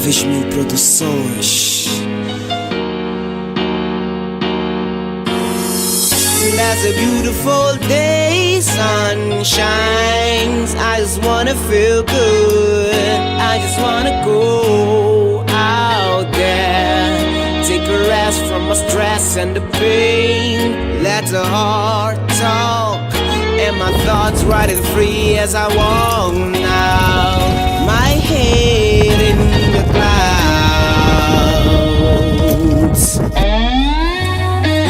Níveis Mil Produções. That's a beautiful day, sun shines. I just wanna feel good. I just wanna go out there, take a rest from my stress and the pain. Let the heart talk and my thoughts riding free as I walk now. My head in the clouds.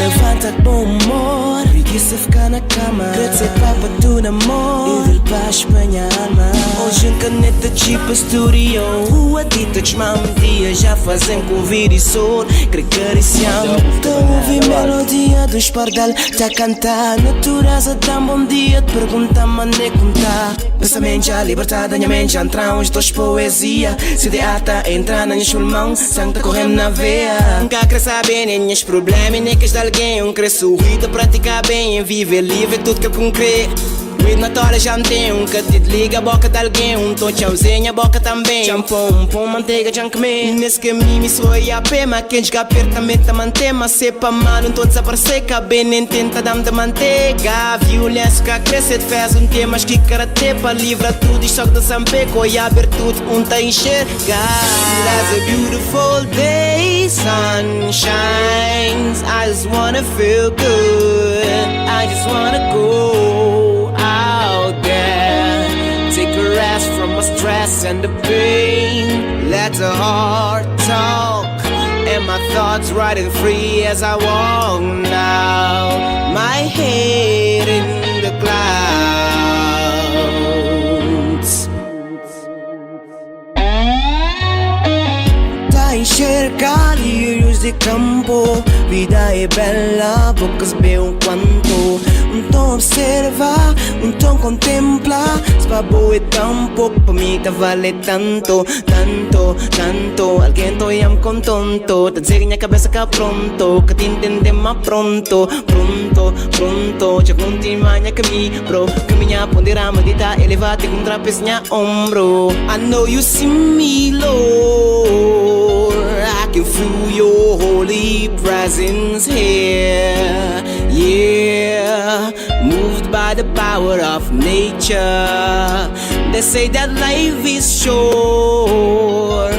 Levanta com bom humor, preguiça ficar na cama. Quer papo tu namoro, e paz pra minha alma. Hoje em caneta tipo studio. Rua dita dia já fazem convir e sol. Quer acariciar. Tô ouvir melodia dos pardal, tá cantar. Natureza dá um bom dia, te pergunta mané contar. Pensamento já libertada, minha mente já entra uns dois poesia. Se de ata entra na minha pulmão, sangue tá correndo na veia. Nunca quer saber nem meus problemas, nem que de alguém. Um cresce sorrir, praticar bem, viver livre, tudo que eu concreto. Weed na tora já tem um que te liga a boca de alguém. Um tô tchauzinho, a boca também. Shampoo, um pão, manteiga, já comer. Nesse caminho me soa a pé, mas quem joga aperta, meta, mantém. Mas sepa mal, não tô desaparecer, cabe nem tenta dar-me de manteiga. Violência que cresce, te faz um tema, que karatê pa livra tudo e choque de sampeco e abre tudo, um tá enxergar. That's a beautiful day, sun shines. I just wanna feel good. I just wanna go out there, take a rest from my stress and the pain. Let the heart talk and my thoughts riding free as I walk now. My head in the clouds. Tá enxergar lírios de campo. Vida é bela, poucos vê o quanto. Um tom observa, um tom contempla. Se pa bo é tão pouco, pa mim tá vale tanto, tanto, tanto. Alguém tô yam com tonto, tá dizer minha cabeça cá pronto, que te entender mais pronto, pronto, pronto. Já continua minha caminho, bro. Caminhar, ponderar, meditar, elevar, ter um trapeço minha ombro. I know you see me, Lord. I can feel your holy presence here. Yeah, moved by the power of nature. They say that life is short,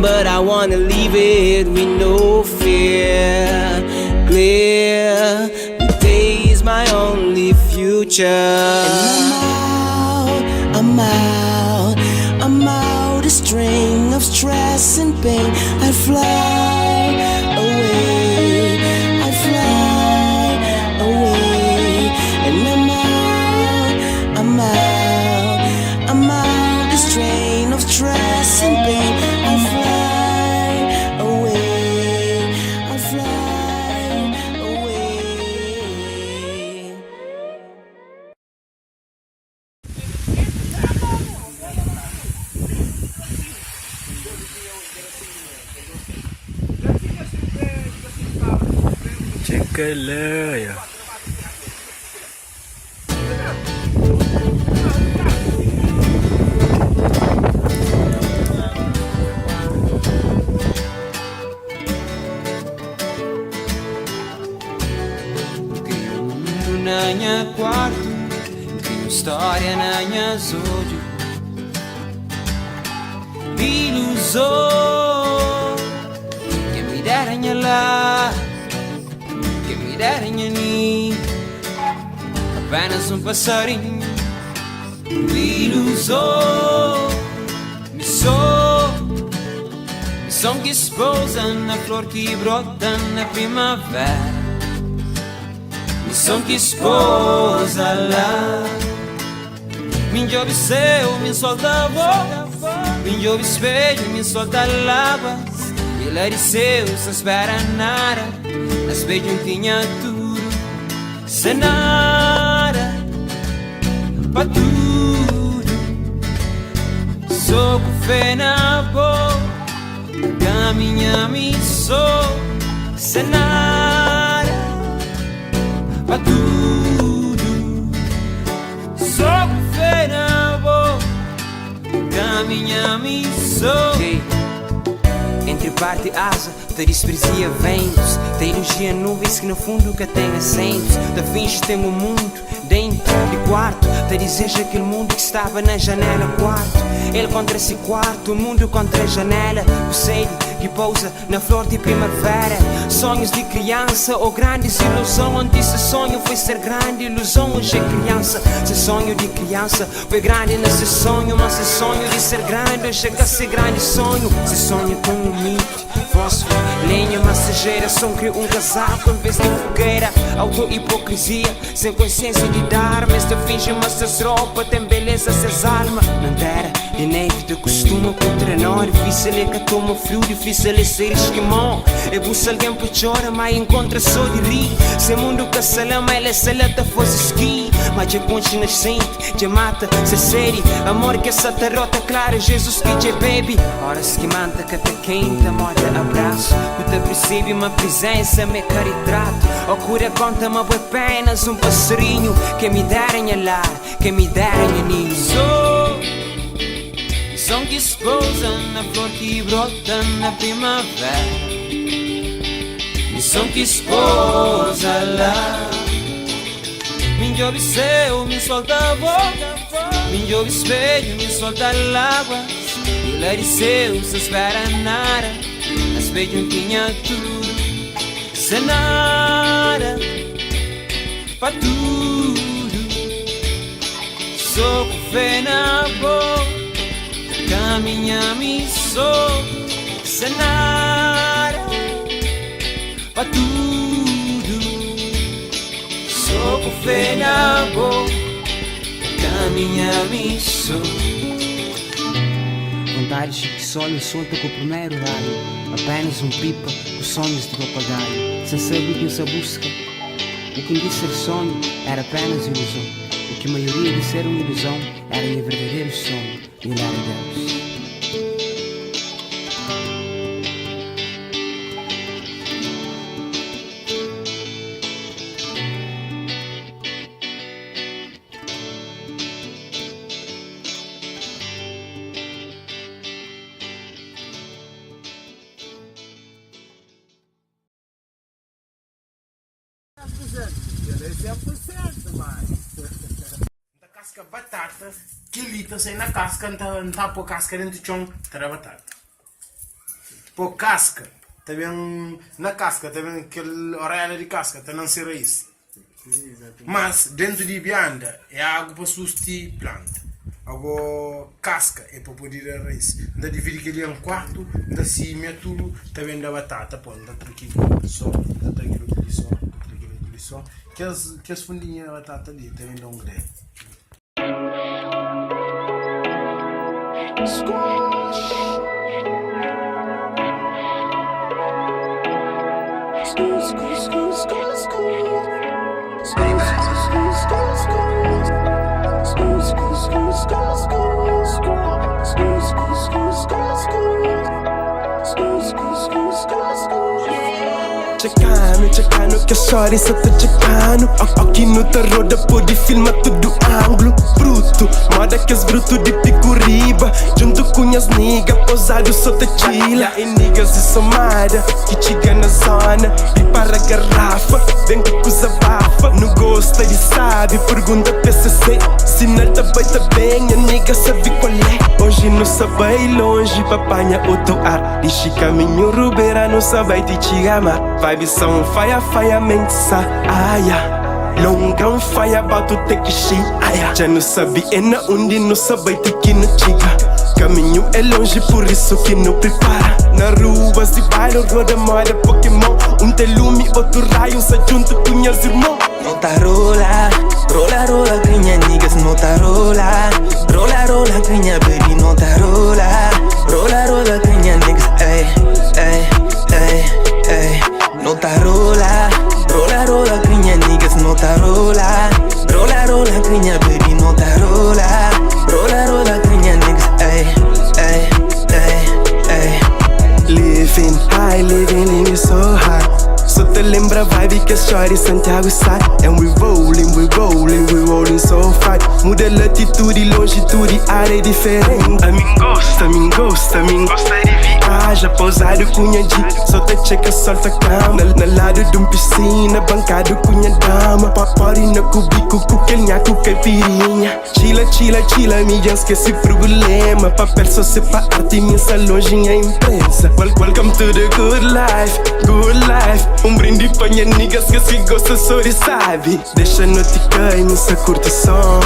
but I wanna live it with no fear. Clear, the day is my only future. And I'm out, I'm out, I'm out a string of stress and pain. I fly away, I fly away. And I'm out, I'm out, I'm out the strain of stress and pain. I fly away, I fly away. Tchekeleia. Crio um mundo na minha quarto, crio história na minha olhos. Ilusão que me dera minha lá, que me dera minha ninho, apenas um passarinho. Ilusão, me sou, missão que se pousa na flor que brota na primavera. Missão que se pousa lá. Minha obseu, me solta voz. Minha espelho, me solta lavas. Ele disse, se espera nada. Na espelho tinha tudo. Se nada, pa tudo. Sou com fé na boca. Caminha me sou. Se nada, pa tudo. Sou com fé na boca. Caminha me sou. parti aza, ta disprezia ventus, ta ilojia nuvens ki na fundu ka ten asentus, ta finji ten un mundu dentu di kuartu, ta dizeja kel mundu ki staba na janela kuartu, el kontra si kuartu, mundu kontra janela, ku sedi di pouza na flor di primavera, sonhus di kriansa o grandis iluzon, onti se sonhu foi ser grandi iluzon, oji é kriansa, se sonhu di kriansa. Foi grandi na se sonhu, ma se sonhu di ser grandi oji é ka se grandi sonhu. Se sonhu tão umildi, fósforo, lenha, ma se jerason kre un kazaku en ves di fogueira. Auto-hipokrizia, sen konsiensia di dharma, es ta finji ma ses ropa ten beleza, ses alma na tera di nevi ta kustuma ku trenó. Difísil é ka toma friu, difísil é ser eskimó. É buska algen pa txora, ma enkontra sô di ri. Se mundu ka sa la, ma el é sa la ta faze ski. Ma dja konxe nasenti. Dja mata se sedi Amor ke sa ta rota Klaru Jesus ki dja bebi Oras ki manta ka ta kenta Moda abrasu Ku ta persebi ma prizensa m'é ka ritratu Ó ku da konta ma bo é penas un pasarinhu Ke mi dera nha lar Ke mi dera nha ninhu Sô Som ki spouza na flor ki brota na primavera Som ki spouza la. Mi djobe séu, mi solta boka Mi djobe spedju, mi solta láguas Di la di séu, sen spera nada Na spedju N tinha tudu Sen nada pa tudu So ku fé na bo Ta kaminha mi so Sen nada pa tudu So ku fé na bo Ta kaminha mi so. Vontadi xiki sol N solta ku primeru raiu Apenas un pipa ku sonhus di papagaiu Sen sabe u ki N sa buska U ki N di ser sonhu era apenas iluzon U ki maioria di ser un iluzon Era nha verdaderu sonhu I el era Deus. N ta kaska batata, kel-li ta sai na kaska, N ta pô kaska déntu txon, ta da batata. Pô kaska, ta ben na kaska, ta ben kel oréla di kaska ta nanse raís. Mas déntu di bianda é agu pa susti planta. Ago kaska é pa pode da raís. N ta dividi kel-li en kuatu, N ta simia tudu, ta ben da batata. Pô, N ta tra kel-li sô, N ta tra kel otu li sô, N ta tra kel otu li sô. Kes fundinha di batata li ta ben da un gredi. Txekanu, txekanu, kes shorty sa ta txekanu Ó ki nu ta roda pode filma tudu anglu Brutu, moda kes brutu di piku riba Djuntu ku nhas nigga, pozadu so ta txila E niggas di somada, ki txiga na zona Pripara garrafa, ben ku kuza bafa Nu gosta di sabi, pergunta PCC Sinal ta bai ta ben, nha nigga sabi kualé Oji nu sa bai lonji pa panha otu ar Dixi kaminhu rubera nu sa bai ti txiga mar Vibe sa un faia faia menti sa aia Longa un faia batu te ki xi aia Dja nu sabi é na undi nu sa bai ti ki nu txiga Kaminhu é lonji pur isu ki nu pripara Na ruas di bairu roda moda Pokemon Un te lumi otu raiu N sa djuntu ku nhas irmon. No ta rola, rola, rola ku nha niggas no ta rola, rola, rola ku nha baby no ta rola, rola, rola ku nha niggas ey, ey, ey, ey. No ta rola, rola, rola ku nha niggas no ta rola, rola, rola ku nha baby no ta rola, rola, rola ku nha niggas ey, ey, ey, ey. Living high, living, living so high. So ta lembra vibe kes shorty Santiago side. And we rolling, we rolling, we rolling so far. Muda latitude, longitude, área diferente. A mim gosta, a mim gosta, a mim gosta de viagem. Viaja pousado ku nha G, só ta txeka sol ta cama. Na lado de um piscina, bancado ku nha dama. Pode na cubico ku kel nhaku caipirinha. Chila, chila, chila, mi já esquece problema. Papel só se pa arte, minha longe a imprensa. Welcome to the good life, good life. Um brinde pa nha niggas que se gosta só de sabe. Deixa a noite cair, me curte som.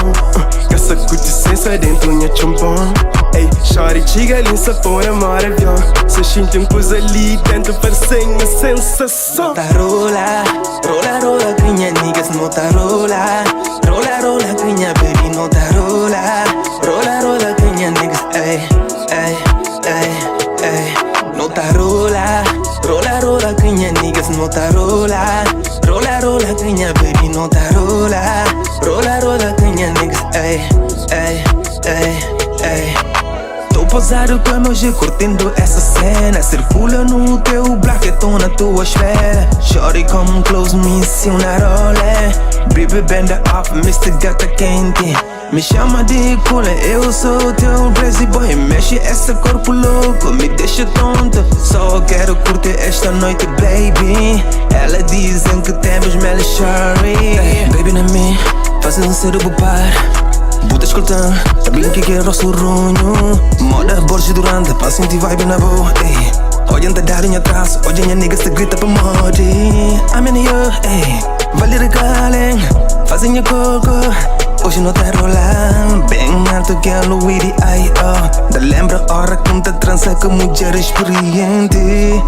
Caça curte sensa dentro nha chumbom. Ei, shorty, chiga ali, sapora, mora avião. Se sente um coisa ali dentro, parece uma sensação. Tá rola, rola, rola, ku nha niggas no tá rola. Rola, rola, ku nha baby no tá rola. Rola, rola, ku nha niggas, ey, ey, ey, ey. No tá rola, rola, rola, ku nha niggas no tá rola. Rola, rola, ku nha baby no tá rola. Rola, rola, ku nha niggas, ey, ey, ey, ey. Tô posado com emoji curtindo essa cena. Circula no teu bloco, eu tô na tua espera. Shorty come close, me ensina rolê. Baby bend up, Mr. Gata quente. Me chama de cooler, eu sou teu crazy boy. Mexe esse corpo louco, me deixa tonto. Só quero curtir esta noite, baby. Ela dizem que temos Sherry. Baby na mim, fazendo cérebro par. Buta escutando, sabia que quero rosto runho. Moda borge durante, pa sentir vibe na boa, ei. Olha te dar em atrás, olha minha nigga se grita pa modi. I'm in you, ei. Vale regalen, fazem coco. Hoje não tá rolando, bem alto que a Louis ai oh. Da lembra a hora que te trança com mulher experiente.